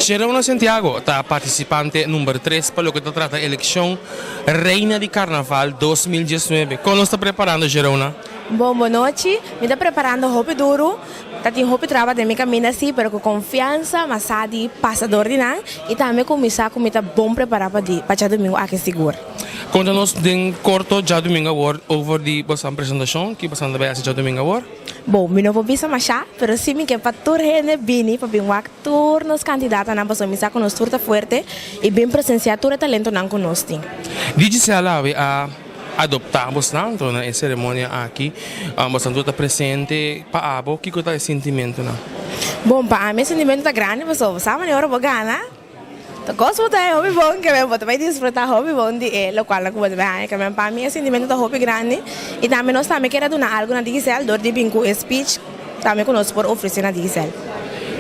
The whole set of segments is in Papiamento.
Sherona Santiago ta partisipante number tres pa loke ta trata elekshon Reina di Karnaval 2019. Kon nos ta preparando, Sherona? Bon bonochi, mi ta preparando hopi duru, ta tin hopi traba den mi kaminda si, pero ku konfiansa m'a sa di pasa dor di nan i tambe ku mi sa ku mi ta bon prepará pa di pa djadumingu aki sigur. Konta nos den korto djadumingu awor over di boso presentashon, ki boso ta bai hasi djadumingu awor? Bon, mi no por bisa mashá, pero si mi ke pa tur hende bini pa bin wak tur nos kandidatonan pasobra mi sa ku nos tur ta fuerte i bin presensiá tur e talentonan ku nos tin. Digicel awe a adoptá bosnan anto na e seremonia aki. Bosnan tur ta presente. Pa abo, kiko ta e sintimentunan? Bon, pa ami e sintimentu ta grandi pasobra bo sa manera ora bo gana. Ta kos bo ta haña hopi bon ke men bo ta bai disfruta hopi bon di e lokualnan ku bo ta bai haña ke men pa mi e sintimentu ta hopi grandi i tambe nos tambe kier a duna algu na Digicel dor di bin ku e speech tambe ku nos por ofrese na Digicel.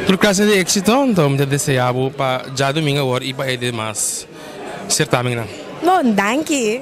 Tur klase di éksito anto mi ta desea bo pa djadumingu awor i pa e demas sertamennan. Bon, danki.